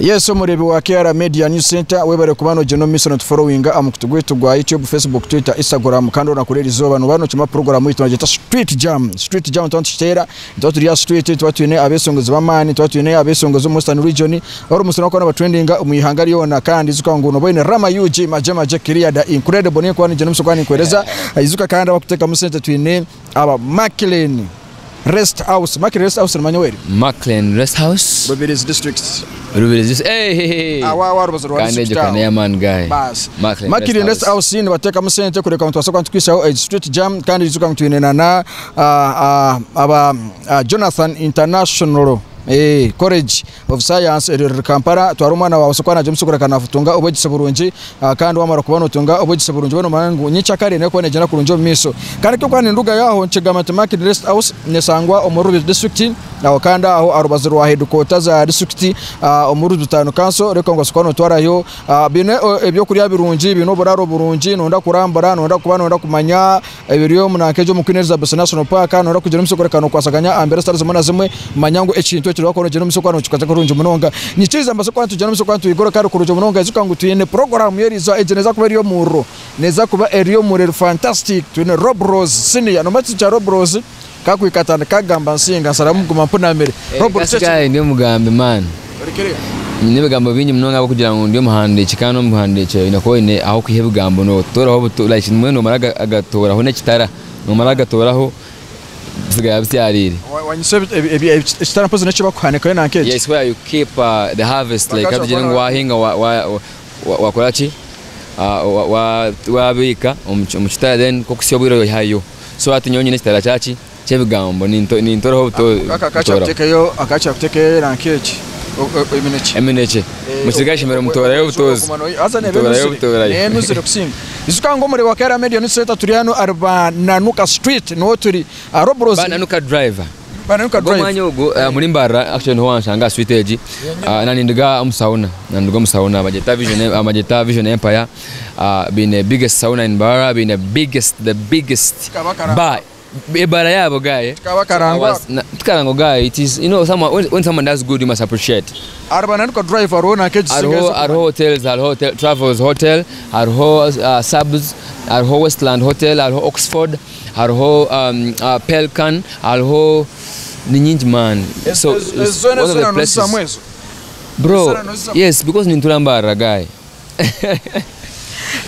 Yes, omureebi wa KR Media News Center, webare kuba nogyenda omu maisho notuforowinga aha mukutu gwaitu gwa YouTube, Facebook, Twitter, Instagram kandi orunaku rw'erizooba noba nokima puroguramu yaitu nibagyeta Street Jam. Street Jam nituba nitukiteera, nituba turi aha street, nituba twine abeshongozi b'amaani, nituba twine abeshongozi omu Western Region, almost nibakuba nibatrendinga omu ihanga ryona kandi ijuka ngu noba oine Rama UG, Magye Magye, Clear the Incredible niyo nkuba ningyenda omu maisho kuba ninkuheereza. Ijuka kandi abakuteekamu sente twine aba Maclean. Rest House. Maclean Rest House nomanya ahu eri? Maclean Rest House. Rubirizi District. Rubirizi District. Hey, hey, hey. Aho aho aha rubaju rwa Kandi district egyo aho. ka n'ey'amaani guy. Baasi. Maclean Maclean Rest Rest House nibateekamu sente kureka ngu tubaase kuba nitukwisaho egi street jam kandi ijuka ngu twine na na aba Jonathan International College of Science eriri Kampala, twara omwana waawe abaase kuba nagyenda omu kureka natunga obwegyese burungi kandi wamara kuba notunga obwegyese burungi waaba nomanya ngu nyekyakare nekuba negyenda kurungi omu maisho. Kandi ku ndikuba nindugayo aho nikigamba nti Market Rest House neshangwa omuri Rubirizi disiturikiti aho kandi aho aha rubaju rwa headquarter za disiturikiti omuri Rubirizi Town Council reka ngu obaase kuba notwarayo Baine ebyokurya birungi, baine oburaaro burungi, noyenda kurambura, noyenda kuba noyenda kumanya ebiri omu nanka egyo omu Queen Elizabeth National Park, noyenda kugira omutsyo kureka nokwasaganya aha mbeera ezitari zimwe na zimwe, manya ngu ekintu eki wakuba nogyenda omutsyo kuba nokikoza kurungi munonga. Nyikiriza mbaase kuba nitugyenda omutsyo kuba nitwigura kandi kurungi munonga ijuka ngu twine puroguraamu y'erizooba egi neeza kuba eri omuriro, neeza kuba eri omuriro eri fantastic, twine Rob Rose Senior, nomanya ekintu kya Rob Rose? Kakuhika atandika kugamba nsinga nsharamu kuguma mpunamire. Rob Rose Kasi guy ndi omugambi man. Orikiriya? Nyine ebigambo bingi munonga ahabw'okugira ngu ndi omuhandiiki kandi omuhandiiki oine kuba oine ah'okwiha ebigambo nootoraho obuto like mbwenu noomara agatoraho n'ekitara noomara agatoraho bisigara bitsyariire. Wanyisa ekitara mpozi n'eki bakuhanikayo nanka eki? Yes where you keep the harvest like katugire ngu wahinga wakora ki wabiika omu kitara then nk'okuhitsya obwire oihayo. So hati nyowe nyine ekitara kyaki? Ky'ebigambo nintoraho obuto ntoraho. Akakira kuteekayo nanka eki eminekye. Eminekye. Mukiri kashemero mutorayo obutozi. Mutorayo obutorayo. N'enuzire kusinga. Ijuka ngu omuri Wakeera Media News Center turi hanu ahari Bananuka Street niho turi. Rob Rose. Bananuka Drive. Bananuka Ogwo Drive. omwanya ogwo omuri Mbarara actually niho wanshanga aha street egi. Na ninduga omu sauna. Na ninduga omu sauna bagyeta Vision bagyeta Vision Empire. Baine biggest sauna in Mbarara, baine biggest the biggest bar ebara yaabo guy. Kikaba karango ako. Tikarango guy it is you know someone when, when someone does good you must appreciate. Ahari Bananuka Drive hariho nanka ekizinga Hariho hariho hotels hariho hotel, Travels Hotel hariho Subs hariho Westland Hotel hariho Oxford hariho um, Pelican hariho ni nyingi man so it's one of the places bro yes because nintura Mbarara guy.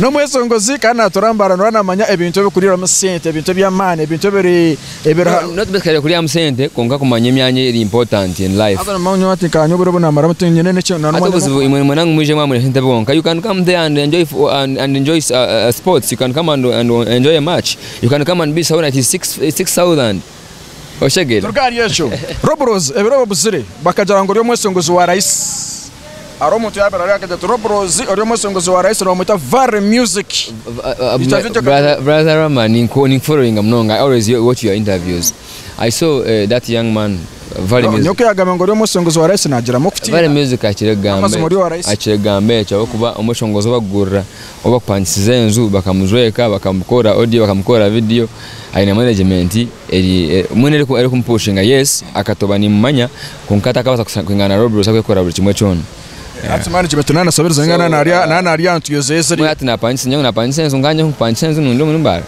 N'omweshongozi kandi naatura Mbarara naamanya ebintu ebirikuriirwamu sente, ebintu eby'amaani, ebintu ebiri ebiri No, not basically kuryamu sente kwonka kumanya emyanya eri important in life. Haza nomanya nyowe ati nka nyowe obwire obu naamaramu tinyine n'eki Hati n'omwanya obuzibu gw'okumanya. imwe mwena ngu mwije mwamura sente bwonka you can come there and enjoy and, and enjoy sports you can come and, and enjoy a match you can come and be sauna it is 6000 oshegere. Turuge ahari ekyo, Rob Rose ebiro obuzire bakagira ngu ori omweshongozi wa Raisi. Hariho omuntu yaabaire ariho akagira ati, Rob Rose ori omweshongozi wa Raisi nibamweta Valley Music. Ekya video Brother, brother Rama, ninkufollowinga munonga. I always watch your interviews. I saw that young man, Valley Music. Nyowe ku yaagamba ngu ori omweshongozi wa Raisi naagiramu okutiina. Valley Music akire kugamba Amazima ori owa Raisi. akire kugamba ekyo ahabw'okuba omweshongozi obakugurira, obakupangisiza enju bakamujweka, bakamukora audio, bakamukora video, aine management eri mbwenu erikumupushinga yes akatoba nimumanya kwonka takabaasa kwingana na Rob Rose akwekora buri kimwe kyona. Hati management naaba nasabiriza ninga naaba nari naaba nari aha ntuyo ze ziri. Mbwenu hati napangisa nyowe napangisa enju nkanye nkupangisa enju nungi omuri Mbarara.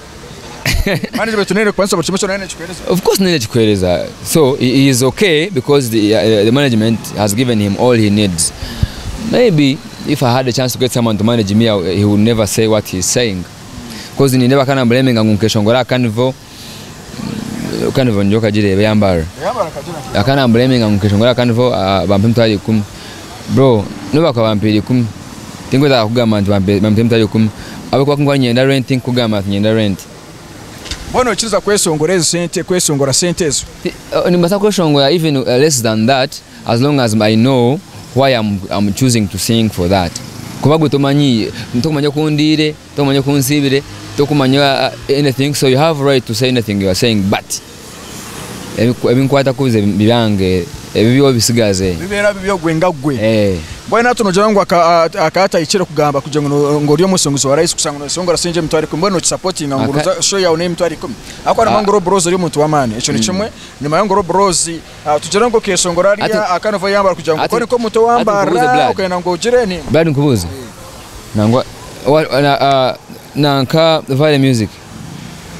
Management neyo erikupangisa buri kimwe kyona neyo nekikuhereza? Of course neyo nekikuhereza so he is okay because the, the management has given him all he needs. Maybe if I had a chance to get someone to manage me he would never say what he is saying. Coz nindeeba ka namuremenga ngu nkeshongora aha carnival, carnival nigyo okagireeba eya Mbarara. Akaba namuremenga ngu nkeshongora aha carnival bampa emitwaro ikumi. Bro nobu bakuba bampiire ikumi, tinkwetaaga kukugamba nti bampiire emitwaro ikumi ahabw'okuba ku ndikuba niinyenda rent tinkukugamba nti niinyenda rent. Mbwenu noikiriza kweshongora ezo sente, kweshongora sente ezo? Nimbaasa kweshongora even less than that as long as I know why I'm choosing to sing for that. Kuba gwe tomanyi, tokumanya oku ndiire, Tokumanya oku nsiibire, tokumanya anything so you have right to say anything you are saying but ebinkwata kubiza byange. Ebibyo bisigaze. Bibeera bibyo gwe nga gwe. Eh. Mbwenu hati nogira ngu akatahikire kugamba kugira ngu ngu ori omusongozi wa rahisi kushanga nosongora sente 100,000, mbwenu nokisapotinga ngu show yawe n'emitwaro 10,000? Ahakuba nimanya ngu Rob Rose ori omuntu w'amaani, ekyo ni kimwe. Nimanya ngu Rob Rose, tugire ngu okeshongora hariya akanova oyambara kugira ngu okore nk'omuntu owambara okenda ngu ogire ni. Blood, nkubuuze. Nangwa nanka Vale Music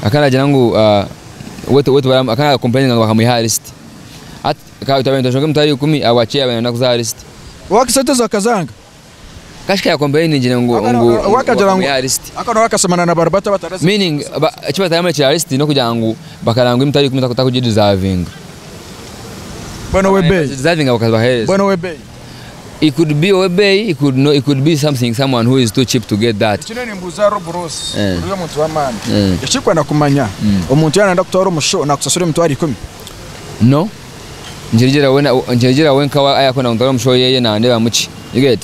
akanagira ngu wetu akana complaininga ngu bakamwiha aha list. Hati twabire nitweshonga 100,000, ahabwaki yabaire naakuza aha list? Sente zakazanga. Kashika ya complaining ngu bakamwiha aha list. Akana wakasemana na barabata batarazi. Meaning eki bataramurikira aha list n'okugira ngu bakarangwa 100,000 takugideservinga. Bweno webei. Deservinga bakabahereza. Bweno webei. It could be webei, it could no, it could be something, someone who is too cheap to get that. Ekindi nimbuuza Rob Rose, ori omuntu w'amaani. Ekikwenda kumanya, omuntu yaarenda kutwara omu show nakusasura 100,000? No. Nkirigira wenka ayakwenda kutwara omu show yeye nandeba muki. You get?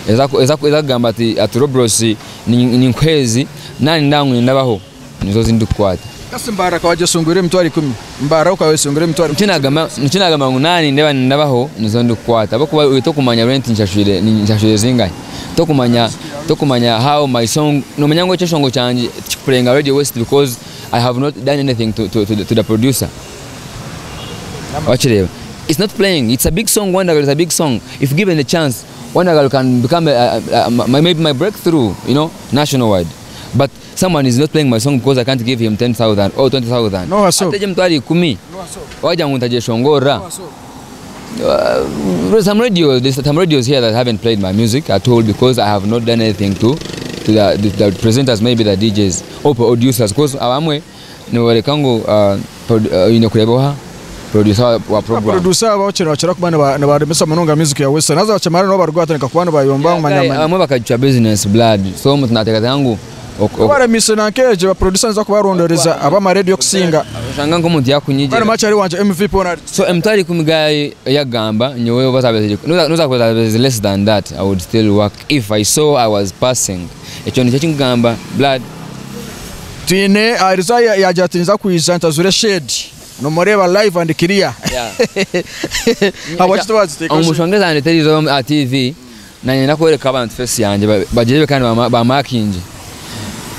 Eza kugamba ati Rob Rose ninkwezi nani ndangu nindabaho nizo zindi kukwata. Kasi Mbara kawajesungura 100,000. Mbara ukawesungura 100,000. Nkinagamba ngu nani ndeba nindabaho nizo ndi kukwata. Abakuba tokumanya rent nshashwire zingahe. Tokumanya how my song, nomanya ngu ekyeshongo kyangye kikupulayinga Radio West because I have not done anything to the producer. Wakireba. It's not playing. It's a big song. Wonder Girl is a big song. If given a chance, Wonder Girl can become maybe my breakthrough, nationwide. But someone is not playing my song because I can't give him 10,000 or 20,000. No, so. Ate 100,000. Waja ngu ntajeshongora. No, so. There's some radios here that haven't played my music at all because I have not done anything to the presenters, maybe the DJs or producers. Because abamwe nibareka ngu ine kurebaho producer wa program. Producer abakira bakira kuba nibaremesa munonga music ya Western. Naza bakimara nabo barugwatanika kuba nibayomba manyamanya. Abamwe bakagica business blood. So omuntu nateekateeka ngu Baramise nankeje ba producer nza kubarondereza abama radio kusinga. Oshanga nk'omuntu yakunyijira. Bana match ari wanje MVP ona. So 100,000 guy yagamba nyowe bazabeze noza kubazabeze less than that, I would still work if I saw I was passing. Ekyo nikyo kingamba blood. Twine Ariza yagira ati nza kwija ntazure shade. Nomureba live and clear. Habwaki tubaziteeka? Omushonga zange terizo a TV nanye nakwereka abantu face yanje bagirebe kandi bamakinge.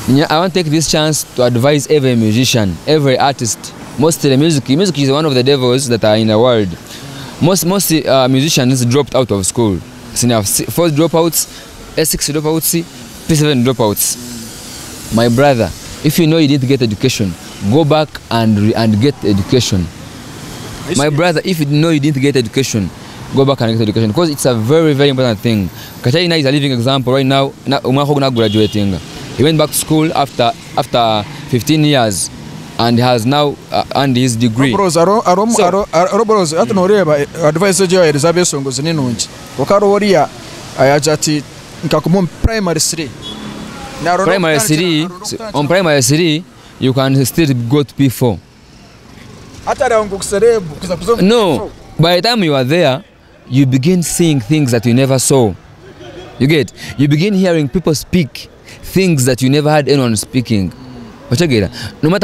I want to take this chance to advise every musician, every artist. Mostly music is one of the devils that are in the world. Most musicians dropped out of school. Senior 4 dropouts, S6 dropouts, P7 dropouts. My brother, if you know you didn't get education, go back and get education. My brother, if you know you didn't get education, go back and get education, because it's a very, very important thing. Katarina is a living example right now. Umwaka graduating. He went back to school after 15 years and has now earned his degree. Robros, ati noreba advice je Elizabeth Songozi ni nungi. Okaro woriya ayaja ati nkakumu primary 3. Primary 3, on primary 3 you can still go to P4. No, by the time you are there, you begin seeing things that you never saw. You get? You begin hearing people speak things that you never had anyone speaking. No matter